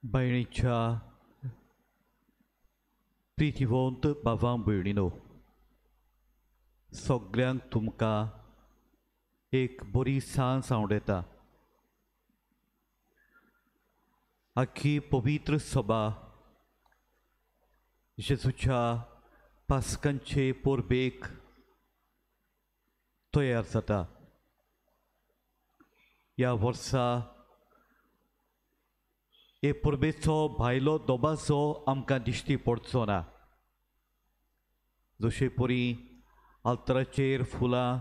भयणीच्या प्रितीवंत बाबा भयणीनो, सगल्यांक तुमकां एक बरी सांज आवडटा. आखी पवित्र सभा जेजूच्या पास्कांचे परबेक तयार जाता. ह्या वर्सा हे परबेचो भायलो दबाजो आमकां दिश्टी पडचो ना. जशे परी आल्तराचेर फुलां,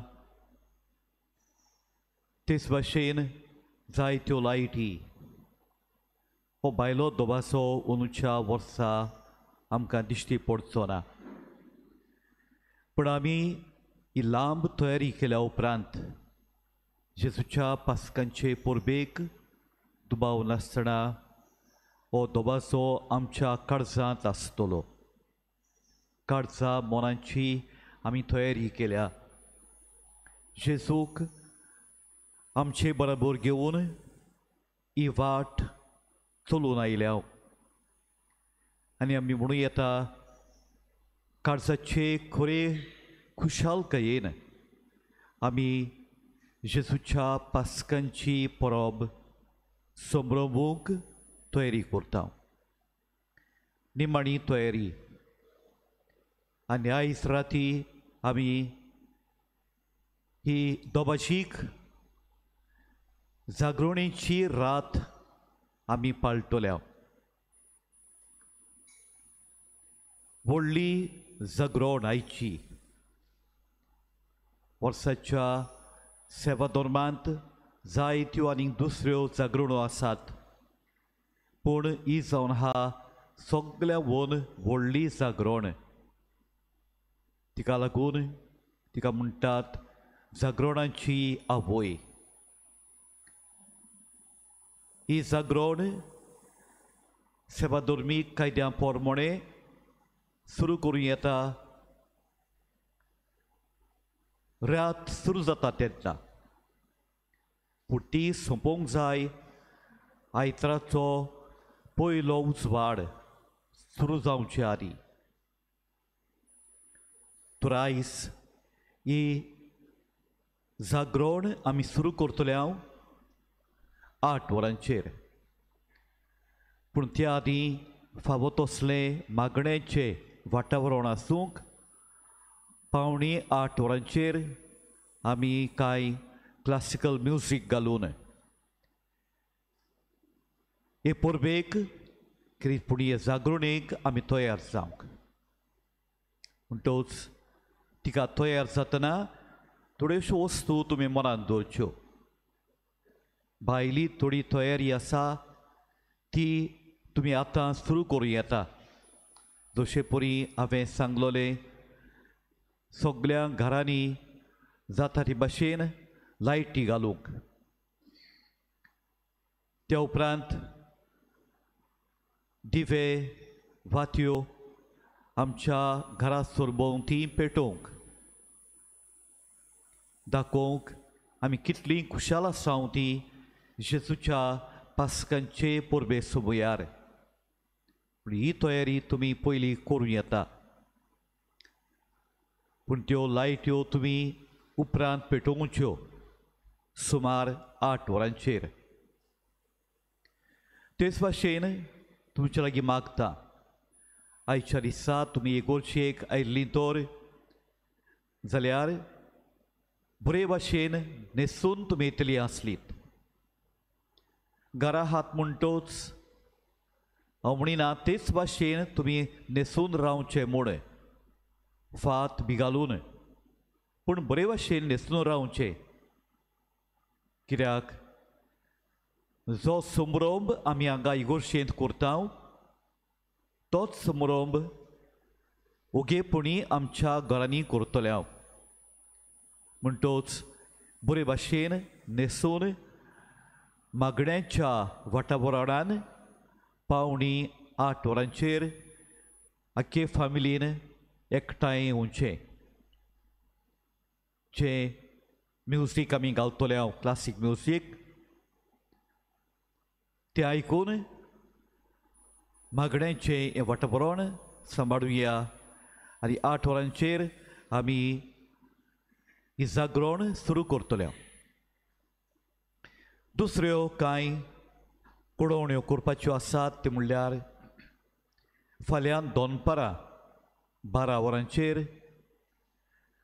तेच भाशेन जायत्यो लायटी, हो भायलो दबाजो अंदूच्या वर्सा आमकां दिश्टी पडचो ना. पूण आमी ही लांब तयारी केल्या उपरांत जेजूच्या पास्कांचे परबेक दुबाव नासतना हो दबाजो आमच्या काळजांत आसतलो. काळजा मनांची आमी तयारी केल्या. जेजूक आमचे बरोबर घेवन ही वाट चलून आयल्या आनी आमी म्हणूं येता काळजाचे खरे खुशालकायेन आमी जेजूच्या पास्कांची परब संभ्रमूंक तयारी करता. निमाणी तयारी. आनी आयज राती आमी ही दोबाशीक जागरणेची रात आमी पाळटल्या. व्हडली जागरण आयची. वर्साच्या सेवा धर्मांत जायत्यो आनी दुसऱ्यो जागरणो आसात, पूण ही जावन आहा सगल्या वन व्हडली जागरण. तिका लागून तिका म्हणटात जागरणाची आवय. ही जागरण सेवाधर्मीक कायद्या प्रमाणे सुरू करूं येता. रात सुरू जाता तेन्ना, पूण ती सोंपोवंक जाय आयताराचो पयलो उजवाड सुरू जावचे आदीं. तर आयज ही जागरण आमी सुरू करतले हांव 8 वरांचेर. पूण त्या आदीं फावो तसलें मागण्याचें वातावरण आसूंक 7:45 वरांचेर आमी कांय क्लासिकल म्युजीक घालून हे परबेक क्रिस्पुणीय जागरणेक आमी तयार जावंक. म्हणटच तिका तयार जातना थोड्योश्यो वस्तू तुमी मनांत दवरच्यो. भायली थोडी तयारी आसा ती तुमी आतां सुरू करूं येता. जशे परी हांवें सांगलोलें सगल्या घरांनी जाता ती भाशेन लायटी घालूंक. त्या उपरांत दिवे वातयो आमच्या घरा सरभोंवती पेटोवंक, दाखोवंक आमी कितली खुशाल आसा ती जेजूच्या पास्कांचे परबे सोबयार. पूण ही तयारी तुमी पयलीं करूं येता, पूण त्यो लायट्यो तुमी उपरांत पेटोवच्यो सुमार 8 वरांचेर. तेच भाशेन तुमच्या लागीं मागता आयच्या दिसा तुमी एगोरचेक आयिल्लीं तर जाल्यार बरे भाशेन न्हेसून तुमी येतली आसलीत. घरा हात म्हणटोच हांव म्हणिना तेच भाशेन तुमी न्हेसून रावचें म्हूण, फात बी घालून, पूण बरे भाशेन न्हेसून रावचें. कित्याक जो संभ्रम आमी हांगा इगोर्शेंत करता तोच संभ्रम ओगेपणी आमच्या घरांनी करतले हांव. म्हणटोच बरे भाशेन न्हेसून मागण्याच्या वातावरणान 7:45 वरांचेर आख्खे फामिलीन एकठांय येवचें. जें म्युजीक आमी घालतले हांव क्लासीक म्युजीक तें आयकून मागण्यांचें हें वातावरण सांबाळुया आनी 8 वरांचेर आमी ही जागरण सुरू करतले. दुसऱ्यो कांय कळोवण्यो करपाच्यो आसात त्यो म्हणल्यार फाल्यां दनपारां 12 वरांचेर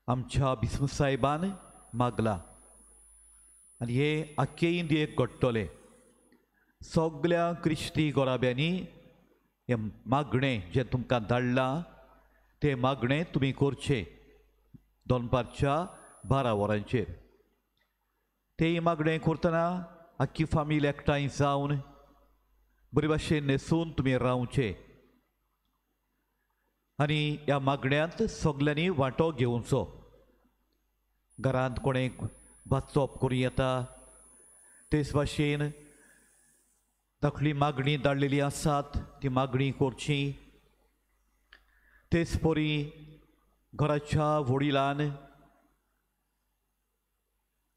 आमच्या बिस्म साहेबान मागलां आनी हे आख्खे इंडियेक घडटलें. सगल्या क्रिस्ती गोराब्यांनी हें मागणें जें तुमकां धाडलां तें मागणें तुमी करचें दनपारच्या 12 वरांचेर. तें मागणें करतना आख्खी फामील एकठांय जावन बरे भाशेन न्हेसून तुमी रावचें आनी ह्या मागण्यांत सगल्यांनी वांटो घेवचो. घरांत कोणें भाजप करूं येता, तेच भाशेन धाकली मागणी धाडलेली आसात ती मागणी करची. तेच परी घराच्या वडिलान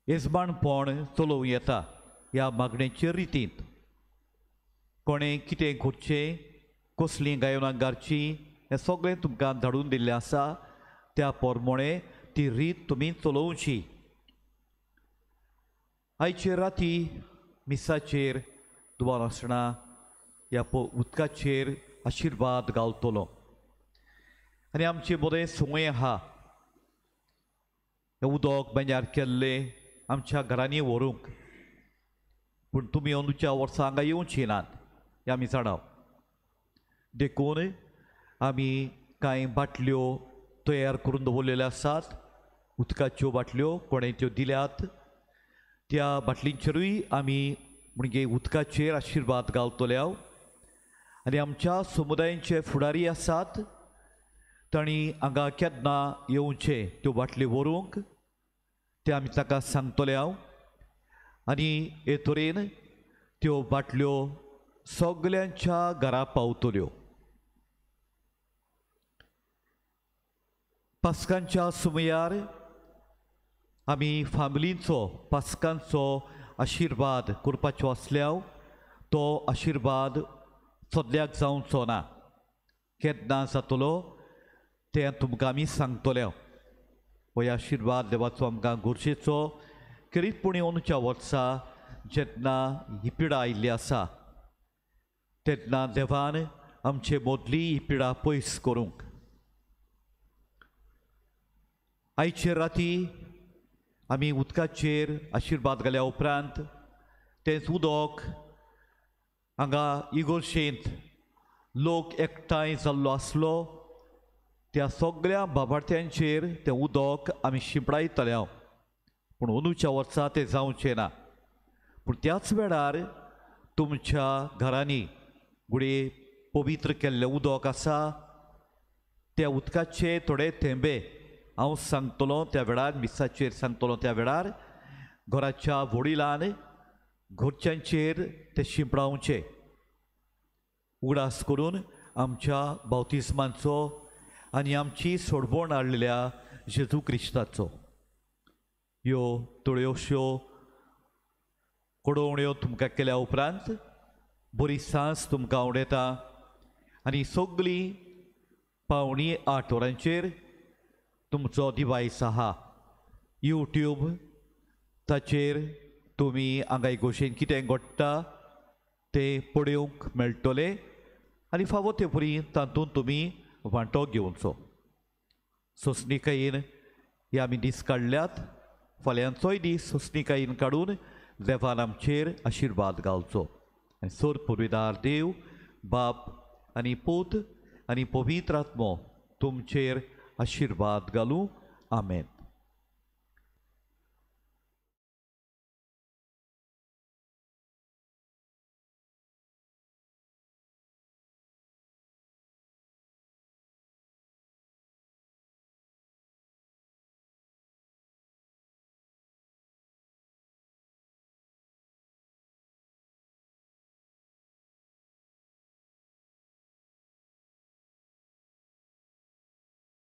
येजमानपण चलोवं येता ह्या मागणेचे रितींत. कोणें कितें करचें, कसलीं गायनां गारचीं हें सगळें तुमकां धाडून दिल्लें आसा. त्या प्रमाणे ती रीत तुमी चलोवची. आयचे राती मिसाचेर दुबार आसना ह्या उदकाचेर आशिर्वाद घालतलो आनी आमचें बरें सुंवें आहा हें उदक बेजार केल्लें आमच्या घरांनी व्हरूंक, पूण तुमी अंदूच्या वर्सा हांगा येवची नात हें आमी जाणा. देखून आमी कांय बाटल्यो तयार करून दवरलेल्यो आसात, उदकाच्यो बाटल्यो कोणें त्यो दिल्यात त्या बाटलींचेरूय आमी म्हणजे उदकाचेर आशिर्वाद घालतले. आनी आमच्या समुदायांचे फुडारी आसात तांणी हांगा केन्ना येवचें त्यो बाटल्यो व्हरूंक तें आमी ताका सांगतले. आनी हे तरेन त्यो बाटल्यो सगल्यांच्या घरा पावतल्यो. पास्कांच्या सुमयार आमी फामिलींचो पास्कांचो आशिर्वाद करपाचो आसल्यार तो आशिर्वाद सद्याक जावचो ना, केन्ना जातलो तें तुमकां आमी सांगतले. हो आशिर्वाद देवाचो आमकां गरजेचो खेरीतपणी अंदूच्या वर्सा जेन्ना ही पिडा आयिल्ली आसा तेन्ना देवान आमचे मदली ही पिडा पयस करूंक. आयचे राती आमी उदकाचेर आशिर्वाद घाल्या उपरांत तेंच उदक हांगा इगोर्शेंत लोक एकठांय जाल्लो आसलो त्या सगळ्या बाबार्थ्यांचेर तें उदक आमी शिंपडायतले. पूण अंदूच्या वर्सा तें जावचें ना. पूण त्याच वेळार तुमच्या घरांनी घडये पवित्र केल्लें उदक आसा त्या उदकाचे थोडे थेंबे हांव सांगतलो त्या वेळार, मिसाचेर सांगतलो त्या वेळार घराच्या वडिलान घरच्यांचेर ते शिंपडावचे. उगडास करून आमच्या बावतिस्मांचो आनी आमची सोडवण हाडलेल्या जेजू क्रिस्ताचो. ह्यो थोड्योश्यो कळोवण्यो तुमकां केल्या उपरांत बरी सांज तुमकां आवडटा आनी सगळीं 7:45 वरांचेर तुमचो डिवायस आहा यूट्यूब ताचेर तुमी हांगा गोशेन कितें घडटा तें पळोवंक मेळटलें आनी फावो ते परी तातूंत तुमी वांटो घेवचो. सोंसणिकायेन हे आमी दीस काडल्यात, फाल्यांचोय दीस सोंसणिकायेन काडून देवान आमचेर आशिर्वाद घालचो. आनी सोर पुर्विदार देव बाप आनी पूत आनी पवित्र आत्मो तुमचेर आशिर्वाद घालूं. आमेन.